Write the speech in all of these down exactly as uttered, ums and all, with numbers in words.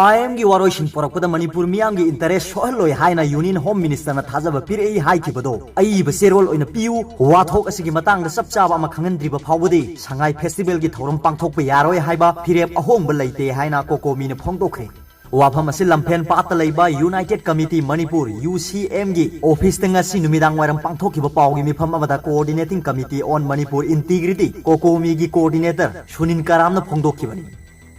ꯑꯥꯏ ꯑꯦꯝꯒꯤ ꯋꯥꯔꯣꯏꯁꯤꯟ ꯄꯨꯔꯛꯄꯗ ꯃꯅꯤꯄꯨꯔ ꯃꯤꯌꯥꯝꯒꯤ interest ꯁꯣꯛꯍꯜꯂꯣꯏ ꯍꯥꯏꯅ Union Home Ministerꯅ ꯊꯥꯖꯕ ꯄꯤꯔꯛꯏ ꯍꯥꯏꯈꯤꯕꯗꯣ ꯑꯏꯕ ꯆꯦꯔꯣꯜ ꯑꯣꯏꯅ ꯄꯤꯌꯨ꯫ ꯋꯥꯊꯣꯛ ꯑꯁꯤꯒꯤ ꯃꯇꯥꯡꯗ ꯆꯞ ꯆꯥꯕ ꯑꯃ ꯈꯪꯍꯟꯗ꯭ꯔꯤꯕ ꯐꯥꯎꯕꯗꯤ ꯁꯉꯥꯏ Festivalꯒꯤ ꯊꯧꯔꯝ ꯄꯥꯡꯊꯣꯛꯄ ꯌꯥꯔꯣꯏ ꯍꯥꯏꯕ ꯐꯤꯔꯦꯞ ꯑꯍꯣꯡꯕ ꯂꯩꯇꯦ ꯍꯥꯏꯅ COCOMIꯅ ꯐꯣꯡꯗꯣꯛꯈ꯭ꯔꯦ꯫ ꯋꯥꯐꯝ ꯑꯁꯤ ꯂꯝꯐꯦꯟ ꯄꯥꯠꯇ ꯂꯩꯕ United Committee Manipur, UCMꯒꯤ officeꯇ ꯉꯁꯤ ꯅꯨꯃꯤꯗꯥꯡ ꯋꯥꯏꯔꯝ ꯄꯥꯡꯊꯣꯛꯈꯤꯕ ꯄꯥꯎꯒꯤ ꯃꯤꯐꯝ ꯑꯃꯗ Coordinating Committee on Manipur Integrity, COCOMIꯒꯤ coordinator Sunil ꯀꯔꯥꯝꯅ ꯐꯣꯡꯗꯣꯛꯈꯤꯕꯅꯤ꯫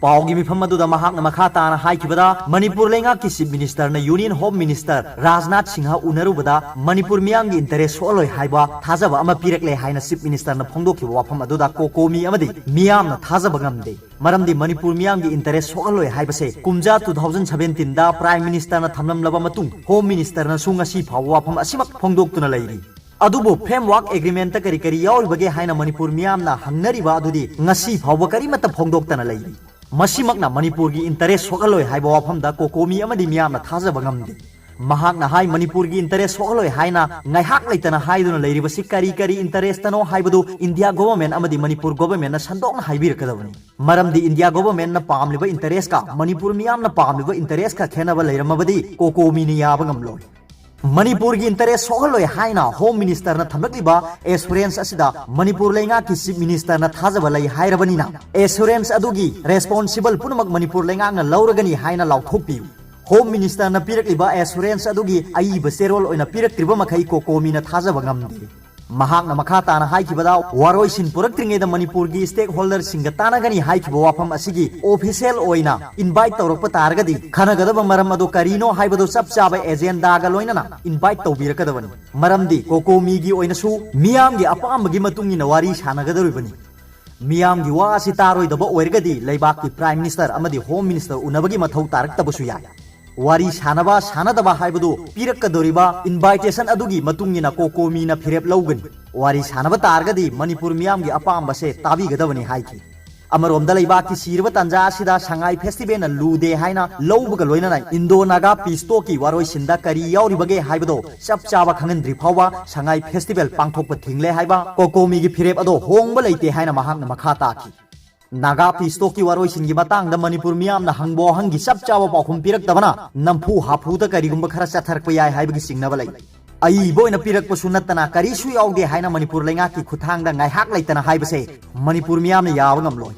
ꯄꯥꯎꯒꯤ ꯃꯤꯐꯝ ꯑꯗꯨꯗ ꯃꯍꯥꯛꯅ ꯃꯈꯥ ꯇꯥꯅ ꯍꯥꯏꯈꯤꯕꯗ, ꯃꯅꯤꯄꯨꯔ ꯂꯩꯉꯥꯛꯀꯤ Chief Ministerꯅ Union Home Minister Rajnath Singh ꯎꯅꯔꯨꯕꯗ Manipur ꯃꯤꯌꯥꯝꯒꯤ interest ꯁꯣꯛꯍꯜꯂꯣꯏ ꯍꯥꯏꯕ ꯊꯥꯖꯕ ꯑꯃ ꯄꯤꯔꯛꯂꯦ ꯍꯥꯏꯅ Chief Ministerꯅ ꯐꯣꯡꯗꯣꯛꯈꯤꯕ ꯋꯥꯐꯝ ꯑꯗꯨꯗ COCOMI ꯑꯃꯗꯤ ꯃꯤꯌꯥꯝꯅ ꯊꯥꯖꯕ ꯉꯝꯗꯦ꯫ ꯃꯔꯝꯗꯤ ꯃꯅꯤꯄꯨꯔ ꯃꯤꯌꯥꯝꯒꯤ interest ꯁꯣꯛꯍꯜꯂꯣꯏ ꯍꯥꯏꯕꯁꯦ ꯀꯨꯝꯖꯥ two thousand seventeenꯗ Prime Ministerꯅ ꯊꯝꯂꯝꯂꯕ ꯃꯇꯨꯡ Home Ministerꯅꯁꯨ ꯉꯁꯤ ꯐꯥꯎꯕ ꯋꯥꯐꯝ ꯑꯁꯤꯃꯛ ꯐꯣꯡꯗꯣꯛꯇꯨꯅ ꯂꯩꯔꯤ꯫ ꯑꯗꯨꯕꯨ Framework Agreementꯇ ꯀꯔꯤ ꯀꯔꯤ ꯌꯥꯎꯔꯤꯕꯒꯦ ꯍꯥꯏꯅ ꯃꯅꯤꯄꯨꯔ ꯃꯤꯌꯥꯝꯅ ꯍꯪꯅꯔꯤꯕ ꯑꯗꯨꯗꯤ ꯉꯁꯤ ꯐꯥꯎꯕ ꯀꯔꯤꯃꯠꯇ ꯐꯣꯡꯗꯣꯛꯇꯅ ꯂꯩꯔꯤ꯫ ꯃꯁꯤꯃꯛꯅ ꯃꯅꯤꯄꯨꯔꯒꯤ interest ꯁꯣꯛꯍꯜꯂꯣꯏ ꯍꯥꯏꯕ ꯋꯥꯐꯝꯗ COCOMI ꯑꯃꯗꯤ ꯃꯤꯌꯥꯝꯅ ꯊꯥꯖꯕ ꯉꯝꯗꯦ꯫ ꯃꯍꯥꯛꯅ ꯍꯥꯏ, ꯃꯅꯤꯄꯨꯔꯒꯤ interest ꯁꯣꯛꯍꯜꯂꯣꯏ ꯍꯥꯏꯅ ꯉꯥꯏꯍꯥꯛ ꯂꯩꯇꯅ ꯍꯥꯏꯗꯨꯅ ꯂꯩꯔꯤꯕꯁꯤ ꯀꯔꯤ ꯀꯔꯤ interestꯅꯣ ꯍꯥꯏꯕꯗꯨ India Government ꯑꯃꯗꯤ ꯃꯅꯤꯄꯨꯔ Governmentꯅ ꯁꯟꯗꯣꯛꯅ ꯍꯥꯏꯕꯤꯔꯛꯀꯗꯕꯅꯤ꯫ ꯃꯔꯝꯗꯤ India Governmentꯅ ꯄꯥꯝꯂꯤꯕ interestꯀ ꯃꯅꯤꯄꯨꯔ ꯃꯤꯌꯥꯝꯅ ꯄꯥꯝꯂꯤꯕ interestꯀ ꯈꯦꯠꯅꯕ ꯂꯩꯔꯝꯃꯕꯗꯤ COCOMIꯅ ꯌꯥꯕ ꯉꯝꯂꯣꯏ꯫ ꯃꯅꯤꯄꯨꯔꯒꯤ interest ꯁꯣꯛꯍꯜꯂꯣꯏ ꯍꯥꯏꯅ Home Ministerꯅ ꯊꯝꯂꯛꯂꯤꯕ assurance ꯑꯁꯤꯗ ꯃꯅꯤꯄꯨꯔ ꯂꯩꯉꯥꯛꯀꯤ Chief Ministerꯅ ꯊꯥꯖꯕ ꯂꯩ ꯍꯥꯏꯔꯕꯅꯤꯅ, assurance ꯑꯗꯨꯒꯤ responsible ꯄꯨꯝꯅꯃꯛ ꯃꯅꯤꯄꯨꯔ ꯂꯩꯉꯥꯛꯅ ꯂꯧꯔꯒꯅꯤ ꯍꯥꯏꯅ ꯂꯥꯎꯊꯣꯛꯄꯤꯌꯨ꯫ Home Ministerꯅ ꯄꯤꯔꯛꯂꯤꯕ assurance ꯑꯗꯨꯒꯤ ꯑꯏꯕ ꯆꯦꯔꯣꯜ ꯑꯣꯏꯅ ꯄꯤꯔꯛꯇ꯭ꯔꯤꯕ ꯃꯈꯩ COCOMIꯅ ꯊꯥꯖꯕ ꯉꯝꯗꯦ꯫ ꯃꯍꯥꯛꯅ ꯃꯈꯥ ꯇꯥꯅ ꯍꯥꯏꯈꯤꯕꯗ, ꯋꯥꯔꯣꯏꯁꯤꯟ ꯄꯨꯔꯛꯇ꯭ꯔꯤꯉꯩꯗ ꯃꯅꯤꯄꯨꯔꯒꯤ stakeholderꯁꯤꯡꯒ ꯇꯥꯟꯅꯒꯅꯤ ꯍꯥꯏꯈꯤꯕ ꯋꯥꯐꯝ ꯑꯁꯤꯒꯤ official ꯑꯣꯏꯅ invite ꯇꯧꯔꯛꯄ ꯇꯥꯔꯒꯗꯤ, ꯈꯟꯅꯒꯗꯕ ꯃꯔꯝ ꯑꯗꯨ ꯀꯔꯤꯅꯣ ꯍꯥꯏꯕꯗꯨ ꯆꯞ ꯆꯥꯕ agendaꯒ ꯂꯣꯏꯅꯅ invite ꯇꯧꯕꯤꯔꯛꯀꯗꯕꯅꯤ꯫ ꯃꯔꯝꯗꯤ COCOMIꯒꯤ ꯑꯣꯏꯅꯁꯨ ꯃꯤꯌꯥꯝꯒꯤ ꯑꯄꯥꯝꯕꯒꯤ ꯃꯇꯨꯡ ꯏꯟꯅ ꯋꯥꯔꯤ ꯁꯥꯟꯅꯒꯗꯧꯔꯤꯕꯅꯤ꯫ ꯃꯤꯌꯥꯝꯒꯤ ꯋꯥ ꯑꯁꯤ ꯇꯥꯔꯣꯏꯗꯕ ꯑꯣꯏꯔꯒꯗꯤ ꯂꯩꯕꯥꯛꯀꯤ Prime Minister ꯑꯃꯗꯤ Home Minister ꯎꯅꯕꯒꯤ ꯃꯊꯧ ꯇꯥꯔꯛꯇꯕꯁꯨ ꯌꯥꯏ꯫ ꯋꯥꯔꯤ ꯁꯥꯟꯅꯕ ꯁꯥꯟꯅꯗꯕ ꯍꯥꯏꯕꯗꯨ ꯄꯤꯔꯛꯀꯗꯧꯔꯤꯕ invitation ꯑꯗꯨꯒꯤ ꯃꯇꯨꯡ ꯏꯟꯅ COCOMIꯅ ꯐꯤꯔꯦꯞ ꯂꯧꯒꯅꯤ꯫ ꯋꯥꯔꯤ ꯁꯥꯟꯅꯕ ꯇꯥꯔꯒꯗꯤ ꯃꯅꯤꯄꯨꯔ ꯃꯤꯌꯥꯝꯒꯤ ꯑꯄꯥꯝꯕꯁꯦ ꯇꯥꯕꯤꯒꯗꯕꯅꯤ ꯍꯥꯏꯈꯤ꯫ ꯑꯃꯔꯣꯝꯗ ꯂꯩꯕꯥꯛꯀꯤ ꯁꯤꯔꯕ ꯇꯥꯟꯖꯥ ꯑꯁꯤꯗ ꯁꯉꯥꯏ Festivalꯅ ꯂꯨꯗꯦ ꯍꯥꯏꯅ ꯂꯧꯕꯒ ꯂꯣꯏꯅꯅ Indo-Naga Peace Talkꯀꯤ ꯋꯥꯔꯣꯏꯁꯤꯟꯗ ꯀꯔꯤ ꯌꯥꯎꯔꯤꯕꯒꯦ ꯍꯥꯏꯕꯗꯣ ꯆꯞ ꯆꯥꯕ ꯈꯪꯍꯟꯗ꯭ꯔꯤ ꯐꯥꯎꯕ ꯁꯉꯥꯏ Festival ꯄꯥꯡꯊꯣꯛꯄ ꯊꯤꯡꯂꯦ ꯍꯥꯏꯕ COCOMIꯒꯤ ꯐꯤꯔꯦꯞ ꯑꯗꯣ ꯍꯣꯡꯕ ꯂꯩꯇꯦ ꯍꯥꯏꯅ ꯃꯍꯥꯛꯅ ꯃꯈꯥ ꯇꯥꯈꯤ꯫ ꯅꯥꯒꯥ peace talkꯀꯤ ꯋꯥꯔꯣꯏꯁꯤꯟꯒꯤ ꯃꯇꯥꯡꯗ ꯃꯅꯤꯄꯨꯔ ꯃꯤꯌꯥꯝꯅ ꯍꯪꯕ ꯋꯥꯍꯪꯒꯤ ꯆꯞ ꯆꯥꯕ ꯄꯥꯎꯈꯨꯝ ꯄꯤꯔꯛꯇꯕꯅ ꯅꯝꯐꯨ ꯍꯥꯐꯨꯗ ꯀꯔꯤꯒꯨꯝꯕ ꯈꯔ ꯆꯠꯊꯔꯛꯄ ꯌꯥꯏ ꯍꯥꯏꯕꯒꯤ ꯆꯤꯡꯅꯕ ꯂꯩ꯫ ꯑꯏꯕ ꯑꯣꯏꯅ ꯄꯤꯔꯛꯄꯁꯨ ꯅꯠꯇꯅ ꯀꯔꯤꯁꯨ ꯌꯥꯎꯗꯦ ꯍꯥꯏꯅ ꯃꯅꯤꯄꯨꯔ ꯂꯩꯉꯥꯛꯀꯤ ꯈꯨꯠꯊꯥꯡꯗ ꯉꯥꯏꯍꯥꯛ ꯂꯩꯇꯅ ꯍꯥꯏꯕꯁꯦ ꯃꯅꯤꯄꯨꯔ ꯃꯤꯌꯥꯝꯅ ꯌꯥꯕ ꯉꯝꯂꯣꯏ꯫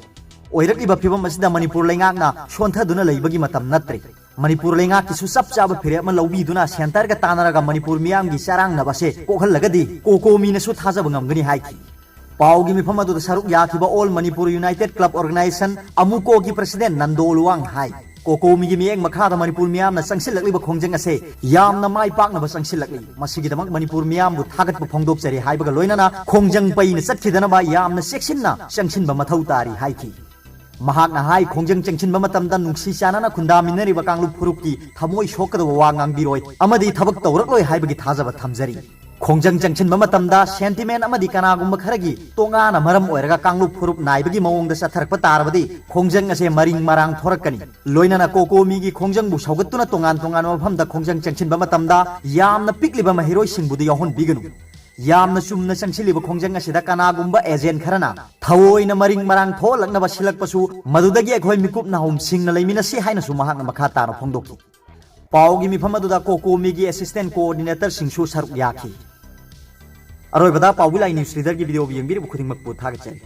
ꯑꯣꯏꯔꯛꯂꯤꯕ ꯐꯤꯕꯝ ꯑꯁꯤꯗ ꯃꯅꯤꯄꯨꯔ ꯂꯩꯉꯥꯛꯅ ꯁꯣꯟꯊꯗꯨꯅ ꯂꯩꯕꯒꯤ ꯃꯇꯝ ꯅꯠꯇ꯭ꯔꯦ꯫ ꯃꯅꯤꯄꯨꯔ ꯂꯩꯉꯥꯛꯀꯤꯁꯨ ꯆꯞ ꯆꯥꯕ ꯐꯤꯔꯦꯞ ꯑꯃ ꯂꯧꯕꯤꯗꯨꯅ centreꯒ ꯇꯥꯟꯅꯔꯒ ꯃꯅꯤꯄꯨꯔ ꯃꯤꯌꯥꯝꯒꯤ ꯆꯔꯥꯡꯅꯕꯁꯦ ꯀꯣꯛꯍꯜꯂꯒꯗꯤ COCOMIꯅꯁꯨ ꯊꯥꯖꯕ ꯉꯝꯒꯅꯤ ꯍꯥꯏꯈꯤ꯫ ꯄꯥꯎꯒꯤ ꯃꯤꯐꯝ ꯑꯗꯨꯗ ꯁꯔꯨꯛ ꯌꯥꯈꯤꯕ All Manipur United Club Organisation, AMUCOꯒꯤ president Nando Luwang ꯍꯥꯏ, COCOMIꯒꯤ ꯃꯤꯠꯌꯦꯡ ꯃꯈꯥꯗ ꯃꯅꯤꯄꯨꯔ ꯃꯤꯌꯥꯝꯅ ꯆꯪꯁꯤꯜꯂꯛꯂꯤꯕ ꯈꯣꯡꯖꯪ ꯑꯁꯦ ꯌꯥꯝꯅ ꯃꯥꯏ ꯄꯥꯛꯅꯕ ꯆꯪꯁꯤꯜꯂꯛꯂꯤ꯫ ꯃꯁꯤꯒꯤꯗꯃꯛ ꯃꯅꯤꯄꯨꯔ ꯃꯤꯌꯥꯝꯕꯨ ꯊꯥꯒꯠꯄ ꯐꯣꯡꯗꯣꯛꯆꯔꯤ ꯍꯥꯏꯕꯒ ꯂꯣꯏꯅꯅ ꯈꯣꯡꯖꯪ ꯄꯩꯅ ꯆꯠꯈꯤꯗꯅꯕ ꯌꯥꯝꯅ ꯆꯦꯛꯁꯤꯟꯅ ꯆꯪꯁꯤꯟꯕ ꯃꯊꯧ ꯇꯥꯔꯤ ꯍꯥꯏꯈꯤ꯫ ꯃꯍꯥꯛꯅ ꯍꯥꯏ, ꯈꯣꯡꯖꯪ ꯆꯪꯁꯤꯟꯕ ꯃꯇꯝꯗ ꯅꯨꯡꯁꯤ ꯆꯥꯟꯅꯅ ꯈꯨꯟꯗꯥꯃꯤꯟꯅꯔꯤꯕ ꯀꯥꯡꯂꯨꯞ ꯐꯨꯔꯨꯞꯀꯤ ꯊꯃꯣꯏ ꯁꯣꯛꯀꯗꯕ ꯋꯥ ꯉꯥꯡꯕꯤꯔꯣꯏ ꯑꯃꯗꯤ ꯊꯕꯛ ꯇꯧꯔꯛꯂꯣꯏ ꯍꯥꯏꯕꯒꯤ ꯊꯥꯖꯕ ꯊꯝꯖꯔꯤ꯫ ꯈꯣꯡꯖꯪ ꯆꯪꯁꯤꯟꯕ ꯃꯇꯝꯗ sentiment ꯑꯃꯗꯤ ꯀꯅꯥꯒꯨꯝꯕ ꯈꯔꯒꯤ ꯇꯣꯉꯥꯟꯅ ꯃꯔꯝ ꯑꯣꯏꯔꯒ ꯀꯥꯡꯂꯨꯞ ꯐꯨꯔꯨꯞ ꯅꯥꯏꯕꯒꯤ ꯃꯑꯣꯡꯗ ꯆꯠꯊꯔꯛꯄ ꯇꯥꯔꯕꯗꯤ ꯈꯣꯡꯖꯪ ꯑꯁꯦ ꯃꯔꯤꯡ ꯃꯔꯥꯡ ꯊꯣꯔꯛꯀꯅꯤ꯫ ꯂꯣꯏꯅꯅ COCOMIꯒꯤ ꯈꯣꯡꯖꯪꯕꯨ ꯁꯧꯒꯠꯇꯨꯅ ꯇꯣꯉꯥꯟ ꯇꯣꯉꯥꯟꯕ ꯃꯐꯝꯗ ꯈꯣꯡꯖꯪ ꯆꯪꯁꯤꯟꯕ ꯃꯇꯝꯗ ꯌꯥꯝꯅ ꯄꯤꯛꯂꯤꯕ ꯃꯍꯩꯔꯣꯏꯁꯤꯡꯕꯨꯗꯤ ꯌꯥꯎꯍꯟꯕꯤꯒꯅꯨ꯫ ꯌꯥꯝꯅ ꯆꯨꯝꯅ ꯆꯪꯁꯤꯜꯂꯤꯕ ꯈꯣꯡꯖꯪ ꯑꯁꯤꯗ ꯀꯅꯥꯒꯨꯝꯕ agent ꯈꯔꯅ ꯊꯑꯣꯏꯅ ꯃꯔꯤꯡ ꯃꯔꯥꯡ ꯊꯣꯛꯍꯜꯂꯛꯅꯕ ꯁꯤꯜꯂꯛꯄꯁꯨ ꯃꯗꯨꯗꯒꯤ ꯑꯩꯈꯣꯏ ꯃꯤꯀꯨꯞ ꯅꯥꯍꯨꯝ ꯁꯤꯡꯅ ꯂꯩꯃꯤꯟꯅꯁꯤ ꯍꯥꯏꯅꯁꯨ ꯃꯍꯥꯛꯅ ꯃꯈꯥ ꯇꯥꯅ ꯐꯣꯡꯗꯣꯛꯈꯤ꯫ ꯄꯥꯎꯒꯤ ꯃꯤꯐꯝ ꯑꯗꯨꯗ COCOMIꯒꯤ assistant coordinatorꯁꯤꯡꯁꯨ ꯁꯔꯨꯛ ꯌꯥꯈꯤ꯫ ꯑꯔꯣꯏꯕꯗ ꯄꯥꯎꯒꯤ ꯂꯥꯏ news readerꯒꯤ video ꯌꯦꯡꯕꯤꯔꯤꯕ ꯈꯨꯗꯤꯡꯃꯛꯄꯨ ꯊꯥꯒꯠꯆꯔꯤ꯫